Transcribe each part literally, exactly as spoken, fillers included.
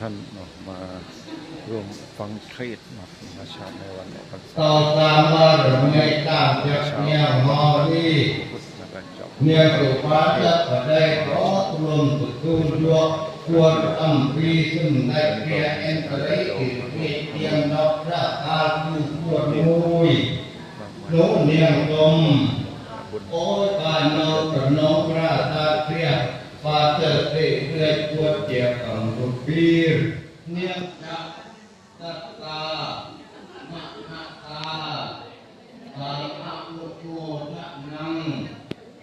Ano, ma rum pang trit, ma, ma sa ne wan ne pang. Tau sama remei tam jak niang ho ni. Niang tu pa jak padai ko tulum tu tu jok kuat ampi sem dai kia en trai ki ki tiang nok dak ka tu kuat mui. Nô niang tom. Ôi, pa nô ternong pra ta kria. Pa tơ te kria kuat kia kang tu pir. Niang jak. Tata, ma hata, tang a mo mo na nang,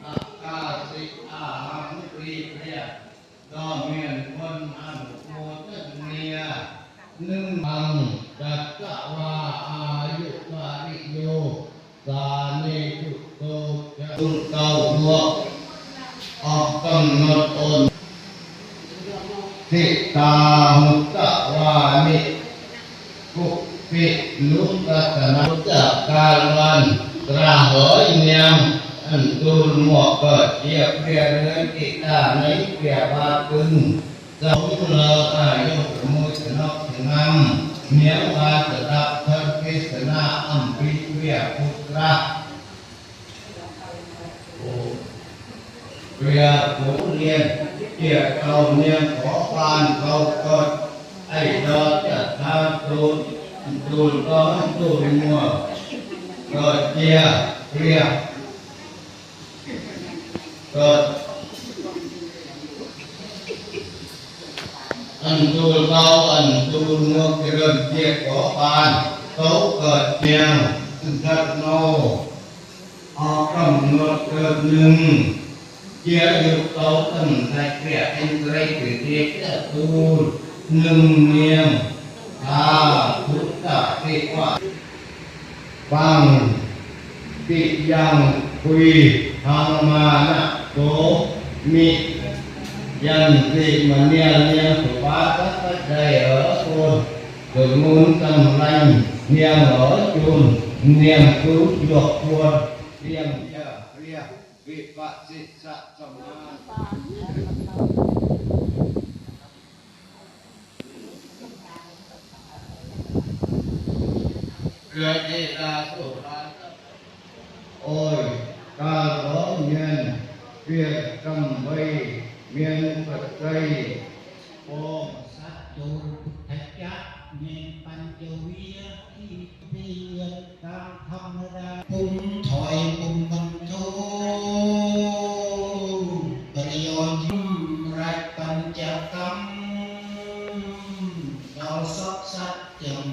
a ka si a hang ri pria, do mien kon a mo mo ta nia, nung mang, dat ka wa a yu ka ri yo, Sa ni tu to ja tu tau dua. Ong kam not on. Ti ta hutta wa ni. Ku pi lu ta ta na ta kalwan. Tra hoi niang. An tu mo ka chia pia ngai ti ta nai pia ba kun. Sa u lơ a yo mo ta nok ngam. Niang ba ta dap thar ki ta na am bi pia putra. Pria Phú Niên, Pia Cầu Niên có ban cầu cột, ai đó chả tha tụt, tụt có tụt mùa, cột chia, pria, cột. Ăn tụt có, ăn tụt mùa, cái đơn chia có ban, tấu cột niên, thật nô. Ho kam ngot kơ nưng. Chia yuk tau tâm thạch kria en trei kri kri kria tu nưng niêng. Tha thú ta kri kwa. Pang ti yang kui hang ma na ko mi. Yan ti ma niêng niêng tu pa ta ta dai ở thôn. Tụi muốn tâm lành niêng ở chôn niêng cứ dọc khuôn. Riêng giờ riêng, vì vậy xin sẵn sàng. Rồi đi ra sổ ba. Ôi, ta có nhân việc trồng vay, miền Phật Tây. Ôm sát tu thạch chắc, miền Pan Châu Vía, thì bi tam tham đa. Pum thoi pum băng châu, bari yo jim rai pan chao kam. Đau sót sắt chồng